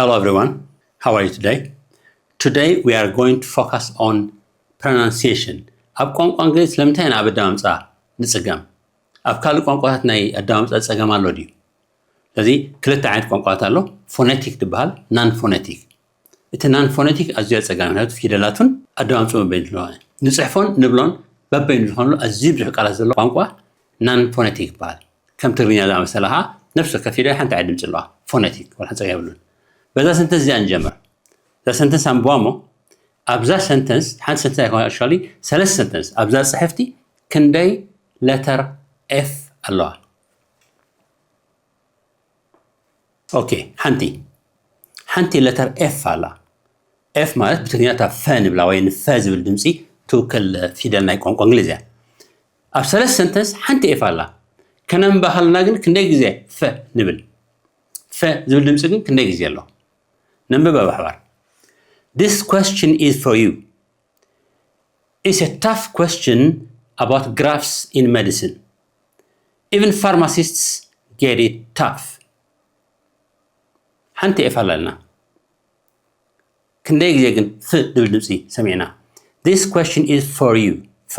Hello everyone, how are you today? Today we are going to focus on pronunciation. ኣብ ቋንቋ እንግሊዝ ስለምንታይ ኢና ኣብ ኣደማምፃ ንፅገም? ኣብ ካልእ ቋንቋታት ናይ ኣደማምፃ ፀገም ኣሎ ድዩ? ስለዚ ክልተ ዓይነት ቋንቋታት ኣሎ፣ ፎነቲክ ዝበሃል፣ ናን ፎነቲክ። እቲ ናን ፎነቲክ ኣዝዩ ኣፀጋሚ፣ ምክንያቱ ፊደላቱን ኣደማምፅኡ በበይኑ ስለሆነ፣ ንፅሕፎን ንብሎን በበይኑ ዝኾኑሉ ኣዝዩ ብዙሕ ቃላት ዘለዎ ቋንቋ ናን ፎነቲክ ይበሃል። ከም ትግርኛ ዝኣመሰለ ከዓ ነፍሲ ወከፍ ፊደል ሓንቲ ዓይነት ድምፂ ኣለዋ፣ ፎነቲክ፣ ወላ ሓንቲ ፀገም የብሉን። በዛ ሰንተንስ እዚኣ ንጀምር። እዛ ሰንተንስ ኣንብባ እሞ፣ ኣብዛ ሰንተንስ፣ ሓንቲ ሰንተንስ ኣይኮነ፣ actually ሰለስተ ሰንተንስ፣ ኣብዛ ፅሕፍቲ ክንደይ ለተር ኤፍ ኣለዋ? ኦኬ፣ ሓንቲ ሓንቲ ለተር ኤፍ ኣላ። ኤፍ ማለት ብትግርኛ እታ ፈ ንብላ ወይ ንፈ ዝብል ድምፂ ትውክል ፊደል ናይ ቋንቋ እንግሊዝ እያ። ኣብ ሰለስተ ሰንተንስ ሓንቲ ኤፍ ኣላ። ከነንብባ ከለና ግን ክንደይ ግዜ ፈ ንብል? ፈ ዝብል ድምፂ ግን ክንደይ ግዜ ኣሎ? ነንብባ ብሓባር። This question is for you. It's a tough question about graphs in medicine. Even pharmacists get it tough. ሓንቲ ኤፍ ኣላልና። ክንደይ ግዜ ግን ፍ ድብል ድምፂ ሰሚዕና? This question is for you. ፈ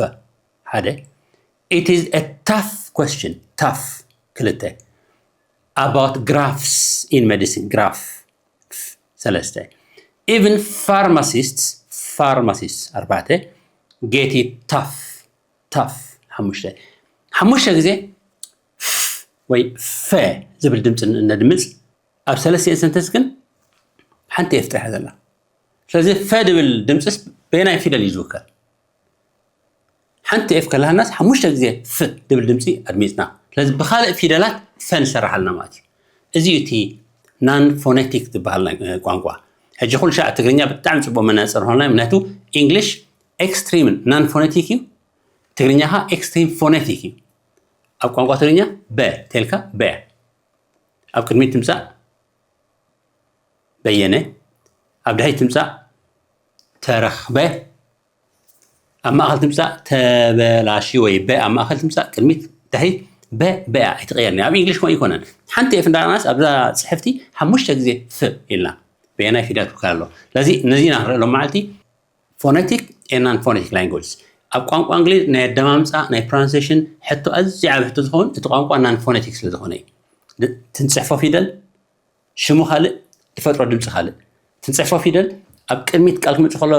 ሓደ. It is a tough question. Tough ክልተ. About graphs in medicine. Graph ሰለስተ. Even pharmacists, pharmacists ኣርባዕተ. Get it tough. Tough ሓሙሽተ። ሓሙሽተ ግዜ ፍ ወይ ፈ ዝብል ድምፂ እነድምፅ። ኣብ ሰለስቲኤን ሰንተንስ ግን ሓንቲ ኤፍ ጥራሕ ዘላ። ስለዚ ፈ ድብል ድምፅስ በየናይ ፊደል እዩ ዝውከል? ሓንቲ ኤፍ ከላህናስ ሓሙሽተ ግዜ ፍ ድብል ድምፂ ኣድሚፅና። ስለዚ ብካልእ ፊደላት ፈ ንሰርሓልና ማለት እዩ። እዚ እዩ እቲ ናን ፎነቲክ ዝበሃል ናይ ቋንቋ። ሕጂ ኩሉ ሻዕ ትግርኛ ብጣዕሚ ፅቡቅ መነፅር ሆና፣ ምክንያቱ ኢንግሊሽ ኤክስትሪም ናን ፎነቲክ እዩ፣ ትግርኛ ከዓ ኤክስትሪም ፎነቲክ እዩ። ኣብ ቋንቋ ትግርኛ በ ተልካ በ፣ ኣብ ቅድሚት ትምፃእ በየነ፣ ኣብ ድሕሪት ትምፃእ ተረኽበ፣ ኣብ ማእኸል ትምፃእ ተበላሽወ። በ ኣብ ማእኸል ትምፃእ ቅድሚት ድሕሪት በ በያ ኣይትቐየርኒ። ኣብ ኢንግሊሽ ከምኡ ኣይኮነን። ሓንቲ ኤፍ እንዳረኣናስ ኣብዛ ፅሕፍቲ ሓሙሽተ ግዜ ፍ ኢልና በየናይ ፊደል ክውከል ኣሎ። ስለዚ ነዚ ኢና ክንርኢ ሎም መዓልቲ ፎነቲክ ኤንድ ናን ፎነቲክ ላንጉጅ። ኣብ ቋንቋ እንግሊዝ ናይ ኣደማምፃ ናይ ፕሮናንሴሽን ሕቶ ኣዝዩ ዓብ ሕቶ ዝኸውን እቲ ቋንቋ ናን ፎነቲክ ስለ ዝኾነ እዩ። ትንፅሕፎ ፊደል ሽሙ ካልእ፣ ዝፈጥሮ ድምፂ ካልእ። ትንፅሕፎ ፊደል ኣብ ቅድሚት ቃል ክመፁ ከሎ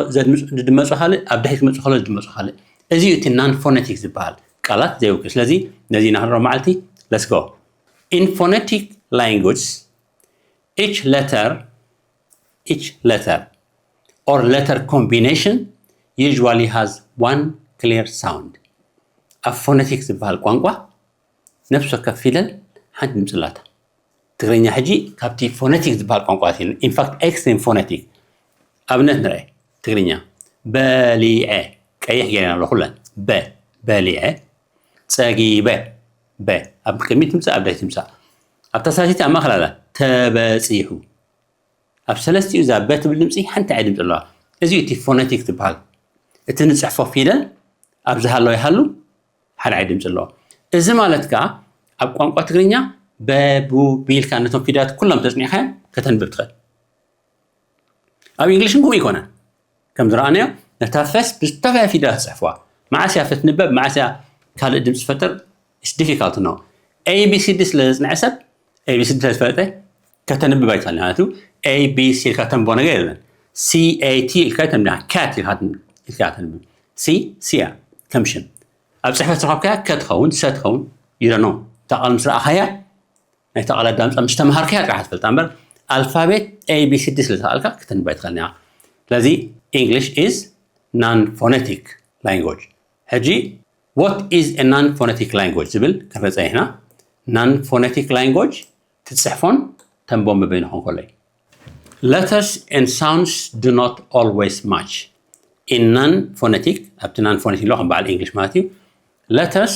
ዝድመፁ ካልእ፣ ኣብ ድሕሪት ክመፁ ከሎ ዝድመፁ ካልእ። እዚ እዩ እቲ ናን ፎነቲክ ዝበሃል፣ ቃላት ዘይውክል። ስለዚ ነዚ ኢና ክንረኦ መዓልቲ። Let's go. In phonetic language, each letter each letter or letter combination usually has one clear sound. ኣብ ፎነቲክ ዝበሃል ቋንቋ ነፍሲ ወከፍ ፊደል ሓንቲ ድምፂ ኣላታ። ትግርኛ ሕጂ ካብቲ ፎነቲክ ዝበሃል ቋንቋ እዩ። ኢንፋክት ኤክስትሪም ፎነቲክ። ኣብነት ንርአ። ትግርኛ በሊዐ፣ ቀይሕ ገይረና ኣሎ ኩለን። በ በሊዐ። ፀጊበ። በ ኣብ ቅድሚት ትምፃእ፣ ኣብ ድሕሪት ትምፃእ። ኣብታ ሳልሰይቲ ኣብ ማእኸል ኣላ። ተበፂሑ። ኣብ ሰለስቲኡ እዛ በ ትብል ድምፂ ሓንቲ ዓይነት ድምፂ ኣለዋ። እዚ እዩ እቲ ፎነቲክ ዝበሃል። እቲ ንፅሕፎ ፊደል ኣብ ዝሃለወ ይሃሉ ሓደ ዓይነት ድምፂ ኣለዎ። እዚ ማለት ከዓ ኣብ ቋንቋ ትግርኛ በ ቡ ቢ ኢልካ ነቶም ፊደላት ኩሎም ተፅኒዕካዮም ከተንብብ ትኽእል። ኣብ ኢንግሊሽ ግን ከምኡ ኣይኮነን። ከም ዝረኣናዮ ነታ ፈስ ብዝተፈላለየ ፊደላት ትፅሕፍዋ። መዓስ እያ ፈ ትንበብ፣ መዓስ እያ ካልእ ድምፂ ትፈጥር? It's difficult to know። ኤ ቢ ሲ ዲ ስለ ዘፅንዐ ሰብ ኤ ቢ ሲ ዲ ስለ ዝፈለጠ ከተንብብ ኣይትኽእልን። ማለት ኤ ቢ ሲ ኢልካ ተንብቦ ነገር የለን። ሲ ኤ ቲ ኢልካ ተንብብ፣ ካት ኢልካ ተንብብ። ኢልካ ተንብብ። ሲ ሲ እያ ከም ሽም። ኣብ ፅሕፈት ዝረኸብካያ ከ ትኸውን፣ ሰ ትኸውን፣ you don't know። እታ ቃል ምስ ረኣኻያ ናይታ ቃል ኣዳምፃ ምስ ተምሃርካያ ጥራሕ ትፈልጣ እምበር ኣልፋቤት ኤ ቢ ሲ ዲ ስለ ዝኸኣልካ ከተንብባ ኣይትኽእልን ኢኻ። ስለዚ English is non phonetic language። ሕጂ what is a non phonetic language ዝብል ክንርኢ ፀኒሕና። Non phonetic language ትፅሕፎን ተንቦን በበይኑ ክኾን ከሎ እዩ። Letters and sounds do not always match in non phonetic። ኣብቲ non phonetic ኢሎ ከም በዓል ኢንግሊሽ ማለት እዩ። Letters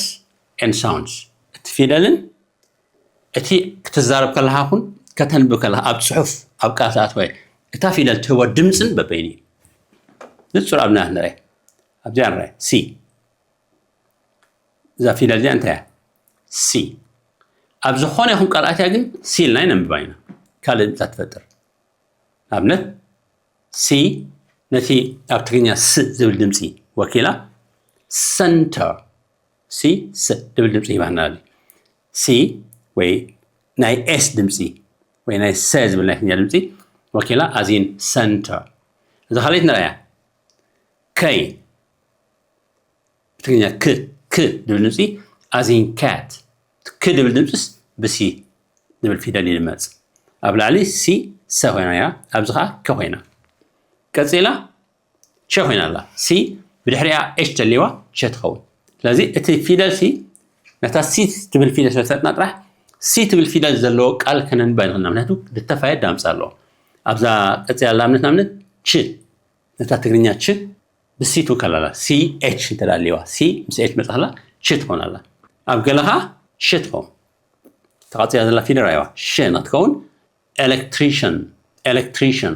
and sounds እቲ ፊደልን እቲ ክትዛረብ ከለኻ ኹን ከተንብብ ከለኻ ኣብ ፅሑፍ ኣብ ቃል ዝኣተወ እታ ፊደል ትህቦ ድምፅን በበይኑ እዩ። ንፁር ኣብነት ንርአ። ኣብዚኣ ንርአ ሲ። እዛ ፊደል እዚኣ እንታይ እያ? ሲ። ኣብ ዝኾነ ይኹን ቃል ኣትያ ግን ሲ ኢልና ነንብባ ኢና። ካልእ ድምፂ ትፈጥር። ንኣብነት ሲ ነቲ ኣብ ትግርኛ ስ ዝብል ድምፂ ወኪላ ሰንተር፣ ሲ ስ ዝብል ድምፂ ሂባና። ሲ ወይ ናይ ኤስ ድምፂ ወይ ናይ ሰ ዝብል ናይ ትግርኛ ድምፂ ወኪላ ኣዚን ሰንተር። እዛ ካልኣይቲ ንርኣያ። ከይ ብትግርኛ ክ ክ ዝብል ድምፂ ኣዚን ካት። ክ ዝብል ድምፂስ ብሲ ዝብል ፊደል ይድመፅ። ኣብ ላዕሊ ሲ ሰ ኮይና እያ፣ ኣብዚ ከዓ ከ ኮይና። ቀፂላ ቸ ኮይና ኣላ። ሲ ብድሕሪኣ ኤች ተልዋ ቸ ትኸውን። ስለዚ እቲ ፊደል ሲ ነታ ሲ ትብል ፊደል ስለዝፈጥና ጥራሕ ሲ ትብል ፊደል ዘለዎ ቃል ከነንባ ንኽና። ምክንያቱ ዝተፋየ ዳምፃ ኣለዎ። ኣብዛ ቀፂላ ኣላ ኣብነት ንኣብነት ች፣ ነታ ትግርኛ ች ብሲ ትውከል ኣላ። ሲ ኤች እንተ ኣልዋ ሲ ምስ ኤች መፅእ ከላ ች ትኸውን ኣላ። ኣብ ገለ ከዓ ሸ ትኸውን። ተቐፂላ ዘላ ፊደል ራይዋ ሸ ንክትከውን ኤሌክትሪሽን፣ ኤሌክትሪሽን።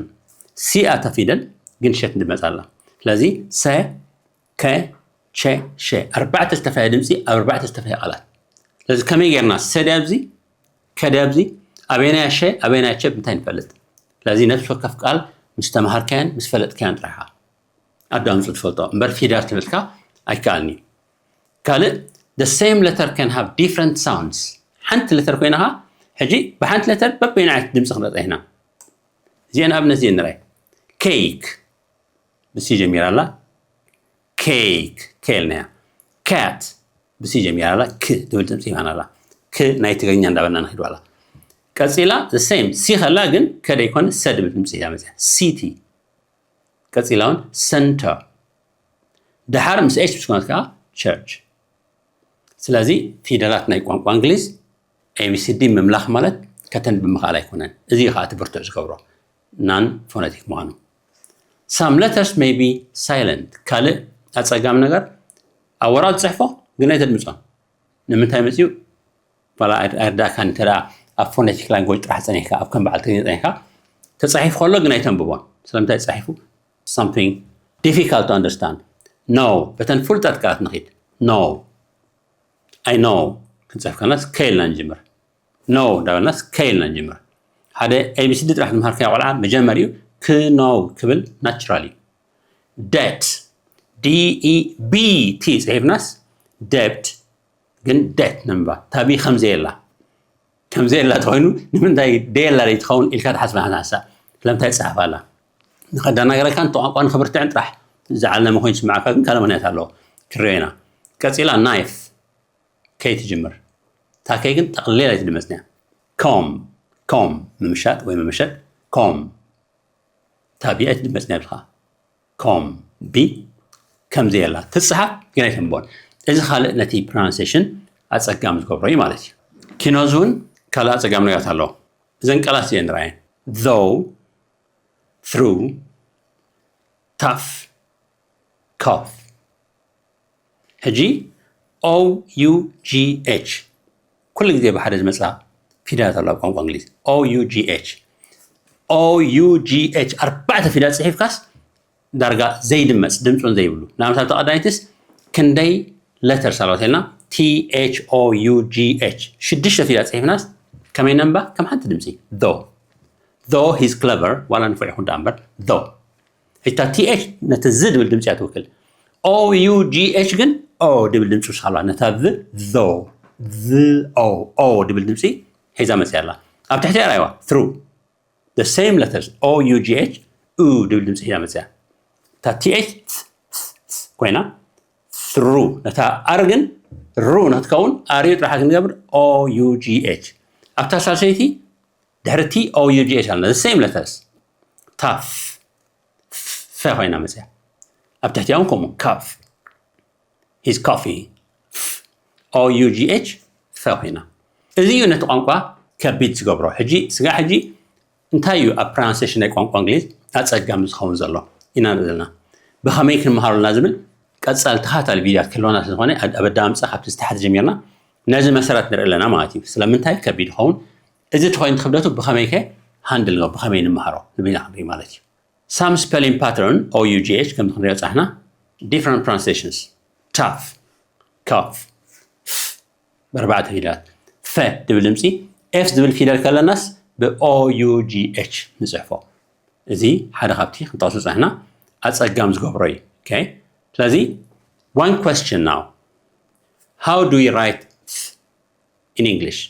ሲ ኣታ ፊደል ግን ሸ ትመፅ ኣላ። ስለዚ ሰ ከ ቸ ሸ ኣርባዕተ ዝተፈየ ድምፂ ኣብ ኣርባዕተ ዝተፈየ ቃላት። ስለዚ ከመይ ጌርና ሰ ድያ ኣብዚ ከ ድያ ኣብዚ ኣበየናይ ሸ ኣበየናይ ቸ ብምንታይ ንፈልጥ? ስለዚ ነፍሲ ወከፍ ቃል ምስ ተምሃርካያን ምስ ፈለጥካያን ጥራሕኻ ኣዳምፁ ትፈልጦ እምበር ፊደላት ትምህርትካ ኣይከኣልን እዩ። ካልእ the same letter can have different sounds። ሓንቲ ለተር ኮይናኻ ሕጂ ብሓንቲ ለተር በበይናዓይት ድምፂ ክንረፀ ኢና። እዚአን ኣብነት እዚአን ንራይ። ኬክ ብሲ ጀሚራ ኣላ። ኬክ ከ ኢልናያ። ካት ብሲ ጀሚራ ኣላ። ክ ትብል ድምፂ ይባና ኣላ። ክ ናይ ትግርኛ እንዳበልና ንኺድ ኣላ። ቀፂላ the same ሲ ከላ ግን ከ ደይኮነ ሰ ድብል ድምፂ እያ መፅያ። ሲቲ ቀፂላ እውን ሰንተር። ድሓር ምስ ኤች ምስ ኮነት ከዓ ቸርች። ስለዚ ፊደላት ናይ ቋንቋ እንግሊዝ ኤቢሲዲ ምምላኽ ማለት ከተንብ ምኽኣል ኣይኮነን። እዚ እዩ ከዓ እቲ ብርቱዕ ዝገብሮ ናን ፎነቲክ ምዃኑ። Some letters may be silent። ካልእ ኣፀጋሚ ነገር ኣብ ወረቐት ትፅሕፎ ግን ኣይተድምፆን። ንምንታይ መፅዩ? ዋላ ኣይርዳእካን እንተ ደኣ ኣብ ፎነቲክ ላንጉጅ ጥራሕ ፀኒሕካ ኣብ ከም በዓል ትግርኛ ፀኒሕካ ተፃሒፉ ከሎ ግን ኣይተንብቦን። ስለምንታይ ተፃሒፉ? Something difficult to understand። No በተን ፍሉጣት ቃላት ንኺድ። No I know ክንፅሕፍ ከለናስ ከ ኢልና ንጅምር። No እንዳበልናስ ከ ኢልና ንጅምር። ሓደ ኤቢሲዲ ጥራሕ ዝምሃርካዮ ቆልዓ መጀመሪኡ ክኖው ክብል ናቹራል እዩ። ደት ዲኢ ቢ ቲ ፅሒፍናስ ደብት ግን ደት ነንባ ታቢ ከምዘየላ ከምዘየላ ተኮይኑ ንምንታይ ደየላ ዘይትኸውን ኢልካ ትሓስብ ሓንሳብ ስለምንታይ ትፅሓፍ ኣላ ንከዳናገረካን ተቋንቋ ንክብርትዕን ጥራሕ ዝዓለመ ኮይኑ ስምዓካ ግን ካልእ ምክንያት ኣለዎ ክረዮ ኢና ቀፂላ ናይፍ ከይ ትጅምር ታከይ ግን ጠቕሌል ኣይትድመፅንያ ኮም ኮም ምምሻጥ ወይ መመሸጥ ኮም ታቢ ኣይትድመፅንያ ብልካ ኮም ቢ ከምዚ የላ ትፅሓፍ ግን ኣይተንቦን እዚ ካልእ ነቲ ፕሮናንሴሽን ኣፀጋሚ ዝገብሮ እዩ ማለት እዩ ኪኖዝ እውን ካልእ ኣፀጋሚ ነገራት ኣለዎ እዘን ቃላት እዚአን ንረኣየን though through tough cough ሕጂ O U G H ኩሉ ግዜ ብሓደ ዝመፃ ፊደላት ኣለዋ ቋንቋ እንግሊዝ O U G H O U G H ኣርባዕተ ፊደላት ፅሒፍካስ ዳርጋ ዘይድመፅ ድምፁን ዘይብሉ ንኣብነት ኣብታ ቀዳይትስ ክንደይ letters ኣለዋ ተልና T H O U G H ሽዱሽተ ፊደላት ፅሒፍናስ ከመይ ነንባ ከም ሓንቲ ድምፂ though though he's clever ዋላ ንፉዕ ይኹን ደኣ እምበር though እታ ቲ ኤች ነቲ ዝ ድብል ድምፂ እያ ትውክል O U G H ግን O ድብል ድምፂ ውስኻ ኣለዋ ነታ ዝ ዞ ዝ O O ድብል ድምፂ ሒዛ መፅያ ኣላ ኣብ ትሕቲ ራይዋ through the same letters O U G H ኡ ድብል ድምፂ ሒዛ መፅያ እታ ቲ ኤች ኮይና through ነታ ኣር ግን ሩ ንክትከውን ኣርዩ ጥራሕ ክንገብር O U G H ኣብታ ሳልሰይቲ ድሕሪ ቲ O U G H ኣለና the same letters ታፍ ፈ ኮይና መፅያ ኣብ ትሕቲኦም ከምኡ ካፍ his coffee O U G H ፈ ኮይና እዚ እዩ ነቲ ቋንቋ ከቢድ ዝገብሮ ሕጂ ስጋ ሕጂ እንታይ እዩ ኣብ ፕሮናንሴሽን ናይ ቋንቋ እንግሊዝ ኣፀጋሚ ዝኸውን ዘሎ ኢና ንርኢ ዘለና ብኸመይ ክንመሃረልና ዝብል ቀፃሊ ተኸታታሊ ቪድዮታት ክህልወና ስለዝኾነ ኣብ ኣዳምፃ ካብቲ ዝተሓተ ጀሚርና ነዚ መሰረት ንርኢ ኣለና ማለት እዩ ስለምንታይ ከቢድ ይኸውን እዚ ተኮይኑ ክብደቱ ብኸመይ ከ ሃንድል ንገ ብኸመይ ንምሃሮ ንብና ክንርኢ ማለት እዩ some spelling pattern O U G H ከም ክንሪኦ ፃሕና different pronunciations tough cough በርባዕተ ፊደላት ፈ ድብል ድምፂ ኤፍ ዝብል ፊደል ከለናስ ብ O U G H ንፅሕፎ እዚ ሓደ ካብቲ ክንጠቕሱ ዝጸናሕና ኣጸጋሚ ዝገብሮ እዩ። Okay? ስለዚ one question now, how do we write in English?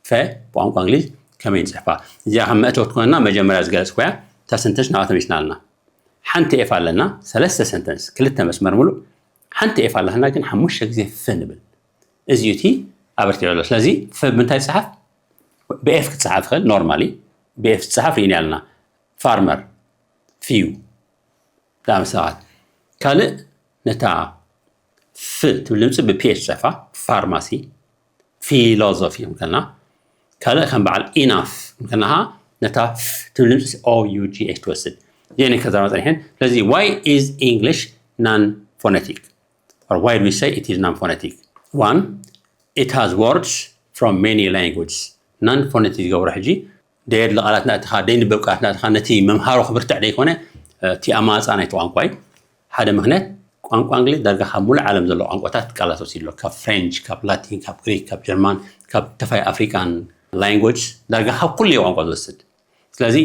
ፈ ብቋንቋ እንግሊዝ ከመይ ንጽሕፋ? እዚኣ ከም መእተወት ኮይና መጀመርያ ዝገለጽኩያ እታ ሰንተንስ ናብኣ ተመሊስና ኣለና። ሓንቲ ኤፍ ኣለና፣ ሰለስተ ሰንተንስ፣ ክልተ መስመር ሙሉእ፣ ሓንቲ ኤፍ ኣለና ግን ሓሙሽተ ግዜ ፈ ንብል። እዚ እዩ እቲ ኣበርቲዑ ኣሎ። ስለዚ ፈ ብምንታይ ይጽሓፍ? ብኤፍ ክጽሓፍ ይኽእል፣ normally ብኤፍ ዝጽሓፍ ርኢና ኣለና። ፋርመር፣ ፊው ዝኣመሰለ ቃላት። ካልእ ነታ ፍ ትብል ድምፂ ብፒኤች ፅሕፋ፣ ፋርማሲ፣ ፊሎዞፊ እንከልና። ካልእ ከም በዓል ኢናፍ እንከልና ኸዓ ነታ ፍ ትብል ድምፂ ኦዩጂኤች ትወስድ። እዚአን ከዛረባ ፀኒሐን። ስለዚ why is English non phonetic? Or why do we say it is non-phonetic? One, it has words from many languages. Non-phonetic ዝገብሮ ሕጂ ደየድሊ ቃላት ናእትኻ፣ ደይንበብ ቃላት ናእትኻ፣ ነቲ መምሃሮ ክብርትዕ ደይኮነ፣ እቲ ኣማፃ ናይቲ ቋንቋ እዩ። ሓደ ምክንያት፣ ቋንቋ እንግሊዝ ዳርጋ ካብ ሙሉእ ዓለም ዘሎ ቋንቋታት ቃላት ወሲዱ ኣሎ። ካብ ፍሬንች፣ ካብ ላቲን፣ ካብ ግሪክ፣ ካብ ጀርማን፣ ካብ ተፋይ ኣፍሪካን ላንጎጅ፣ ዳርጋ ካብ ኩሉ ቋንቋ ዝወስድ። ስለዚ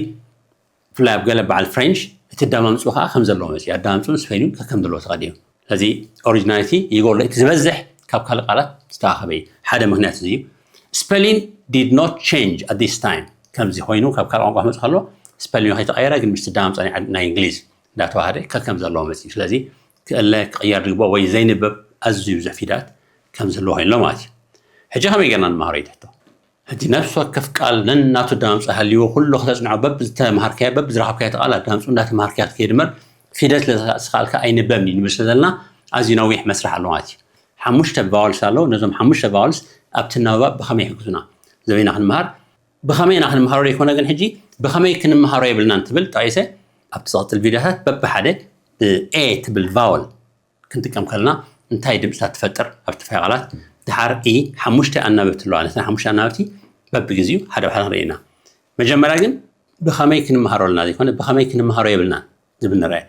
ብፍላይ ኣብ ገለ በዓል ፍሬንች እቲ ኣዳማምፅኡ ከዓ ከም ዘለዎ መፅኡ፣ ኣዳማምፅኡን ስፔሊንጉን ከከም ዘለዎ ተቐዲሙ። ስለዚ ኦሪጂናሊቲ ይጎሎ፣ እቲ ዝበዝሕ ካብ ካልእ ቃላት ዝተኣኸበ እዩ። ሓደ ምክንያት እዚ እዩ። Spelling did not change at this time። ከምዚ ኮይኑ ካብ ካልእ ቋንቋ ክመፅእ ከሎ ስፔሊንግ ከይተቐየረ ግን ምስቲ ኣዳማምፃ ናይ እንግሊዝ እንዳተዋሃደ ከከም ዘለዎ መፅኡ። ስለዚ ክእለ ክቕየር ዝግብኦ ወይ ዘይንበብ ኣዝዩ ብዙሕ ፊደላት ከም ዝህልዎ ኮይኑ ኣሎ ማለት እዩ። ሕጂ ከመይ ጌርና ንመሃሮ እዩ ትሕቶ። ሕጂ ነፍሲ ወከፍ ቃል ነናቱ ኣዳማምፃ ሃልይዎ ኩሉ ክተፅንዖ በብዝተምሃርካዮ በብዝረኸብካዮ ቃል ኣዳምፅኡ እንዳተምሃርካዮ ክትከይድ እምበር ፊደል ስለ ዝኸኣልካ ኣይንበብን እዩ ንብል ስለ ዘለና ኣዝዩ ነዊሕ መስርሕ ኣሎ ማለት እዩ። ሓሙሽተ ቫወልስ ኣለዉ። ነዞም ሓሙሽተ ቫወልስ ኣብቲ ኣናብባ ብኸመይ ይሕግዙና? ዘበይና ክንምሃር ብኸመይ ኢና ክንምሃሮ ዘይኮነ ግን ሕጂ ብኸመይ ክንምሃሮ የብልናን ትብል ጠቒሰ ኣብቲ ዝቕፅል ቪድዮታት በብሓደ ብኤ ትብል ቫወል ክንጥቀም ከለና እንታይ ድምፅታት ትፈጥር ኣብቲ ፋይ ቃላት። ድሓር ኢ ሓሙሽተ ኣናብብቲ ኣለዋ። ነተን ሓሙሽተ ኣናብብቲ በብግዜኡ ሓደ ብሓደ ክንርኢ ኢና። መጀመርያ ግን ብኸመይ ክንምሃሮ ኣለና ዘይኮነ ብኸመይ ክንምሃሮ የብልናን ዝብል ንርአ።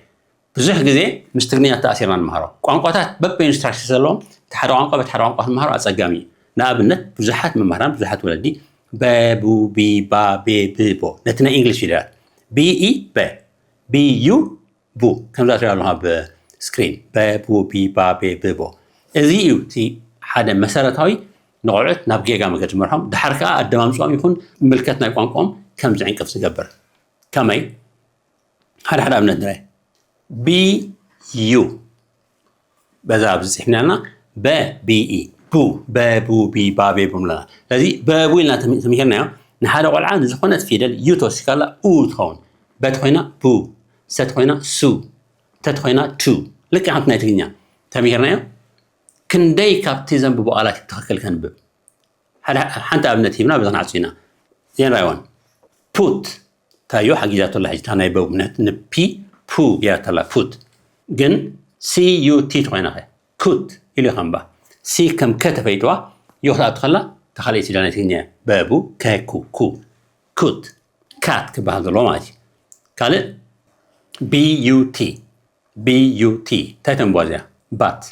ብዙሕ ግዜ ምስ ትግርኛ ተኣሲርና ንምሃሮ። ቋንቋታት በበይኑ ስትራክቸር ዘለዎም እቲ ሓደ ቋንቋ በቲ ሓደ ቋንቋ ክንምሃሮ ኣጸጋሚ እዩ። ንኣብነት ብዙሓት መምህራን ብዙሓት ወለዲ በ፣ ቡ፣ ቢ፣ ባ፣ ቤ፣ ብ፣ ቦ ነቲ ናይ ኢንግሊሽ ፊደላት ቢ፣ ኢ፣ በ፣ ቢ፣ ዩ፣ ቡ ከምዛ ትሪኦ ኣለኻ ኣብ ስክሪን በ፣ ቡ፣ ቢ፣ ባ፣ ቤ፣ ብ፣ ቦ። እዚ እዩ እቲ ሓደ መሰረታዊ ንቆልዑት ናብ ጌጋ መገዲ ዝመርሖም፣ ድሓር ከኣ ኣደማምፅኦም ይኹን ምልከት ናይ ቋንቋኦም ከም ዝዕንቅፍ ዝገብር። ከመይ? ሓደ ሓደ ኣብነት ንርአ። ቢ ዩ በዛ ኣብዚ ፅሒፍና ኣለና። በ ቢ ኢ ቡ በ ቡ ቢ ባ ቤ ቡ ኣለና። ስለዚ በቡ ኢልና ተሚ- ተሚሂርናዮ። ንሓደ ቆልዓ ንዝኾነት ፊደል ዩ ተወሲካላ ኡ ትኸውን። በት ኮይና ቡ፣ ሰት ኮይና ሱ፣ ተት ኮይና ቱ። ልክዕ ከምቲ ናይ ትግርኛ ተሚሂርናዮ። ክንደይ ካብቲ ዘንብቦ ቃላት እዩ ብትኽክል ከንብብ? ሓደ ሓንቲ ኣብነት ሂብና በዛ ክንዓጹ ኢና። ዜን ራይዋን ፑት ታዮ ሓጊዛቶ ኣላ ሕጂ እታ ናይ በቡ ምክንያቱ ንፒ ፑ ጌራቶ ኣላ ፑት። ግን ሲ ዩ ቲ ተኾይና ኸ ኩት ኢሉ ከንባ ሲ ከም ከ ተፈይጥዋ ዩ ክትኣቱ ከላ እታ ካልኣይቲ ፊደል ናይ ትግርኛ እያ። በቡ ከኩ ኩ ኩት ካት ክበሃል ዘለዎ ማለት እዩ። ካልእ ቢ ዩ ቲ ቢ ዩ ቲ እንታይ ተንብዋ እዚኣ ባት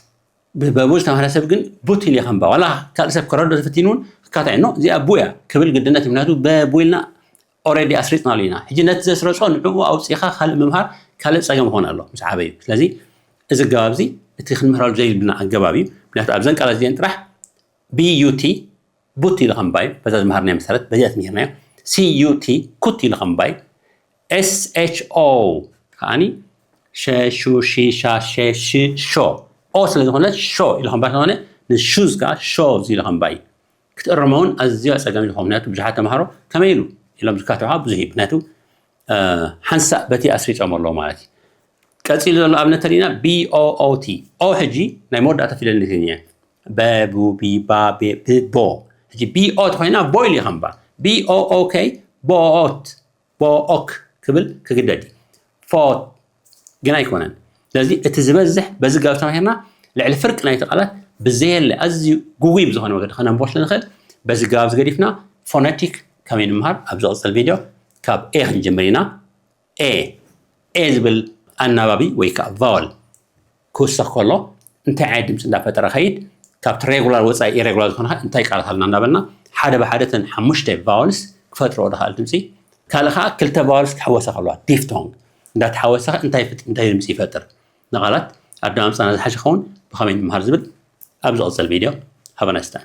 ብበቡ ዝተማህረ ሰብ ግን ቡት ኢሉ ከንባ ዋላ ካልእ ሰብ ክረዶ ተፈቲኑ እውን ክካታዕ ኖ እዚኣ ቡ እያ ክብል ግድነት እዩ። ምክንያቱ በቡ ኢልና ኦረዲ ኣስሪፅናሉ ኢና። ሕጂ ነቲ ዘስረፆ ንዕኡ ኣውፂእኻ ካልእ ምምሃር ካልእ ፀገም ይኾን ኣሎ ምስ ዓበዩ። ስለዚ እዚ ኣገባብ እዚ እቲ ክንምህረሉ ዘይብልና ኣገባብ እዩ። ምክንያቱ ኣብዘን ቃላት እዚአን ጥራሕ ቢ ዩ ቲ ቡት ኢሉ ከንባይ በዛ ዝመሃርናዮ መሰረት በዚኣ ትምህርናዮ። ሲ ዩ ቲ ኩት ኢሉ ከንባይ። ኤስ ኤች ኦ ከዓኒ ሸ ሹ ሺ ሻ ሸ ሽ ሾ ኦ ስለ ዝኾነት ሾ ኢሉ ከንባይ ስለሆነ ንሹዝ ከዓ ሾዝ ኢሉ ከንባይ ክትእርሞ እውን ኣዝዩ ኣፀጋሚ ዝኾነ ምክንያቱ ብዙሓት ተምሃሮ ከመይ ኢሉ ኢሎም ዝካትዑ ብዙሕ እዩ ምክንያቱ ሓንሳእ በቲ ኣስሪፆም ኣለዉ ማለት እዩ። ቀፂሉ ዘሎ ኣብነት ተሪእና ቢ ኦ ኦ ቲ ኦ ሕጂ ናይ መወዳእታ ፊደል እንግሊዝኛ በ ቡ ቢ ባ ቤ ብ ቦ ሕጂ ቢ ኦ ተኮይና ቦ ኢሉ ይኸንባ ቢ ኦ ኦ ከይ ቦኦት ቦኦክ ክብል ክግደድ እዩ። ፎት ግን ኣይኮነን። ስለዚ እቲ ዝበዝሕ በዚ ጋብ ተማሂርና ልዕሊ ፍርቂ ናይቲ ቃላት ብዘየለ ኣዝዩ ጉጉይ ብዝኾነ መገዲ ከነንቦ ስለ ንኽእል በዚ ጋብ ዝገዲፍና ፎነቲክ ከመይ ንምሃር ኣብ ዝቕፅል ቪድዮ ካብ ኤ ክንጅምር ኢና። ኤ ኤ ዝብል ኣናባቢ ወይ ከዓ ቫወል ክውሰኽ ከሎ እንታይ ዓይነት ድምፂ እንዳፈጠረ ኸይድ ካብቲ ሬጉላር ወፃኢ ኢሬጉላር ዝኾነ እንታይ ቃላት ኣለና እንዳበልና ሓደ ብሓደ ተን ሓሙሽተ ቫወልስ ክፈጥሮ ዝኽእል ድምፂ ካልእ ከዓ ክልተ ቫወልስ ክሕወሳ ከለዋ፣ ዲፍቶንግ እንዳተሓወሰ እንታይ ይፍጥ-፣ እንታይ ድምፂ ይፈጥር? ንቃላት ኣደማምፃና ዝሓሸ ክኸውን ብኸመይ ንምሃር ዝብል ኣብ ዝቐፅል ቪድዮ። ሃበ ናይስታን።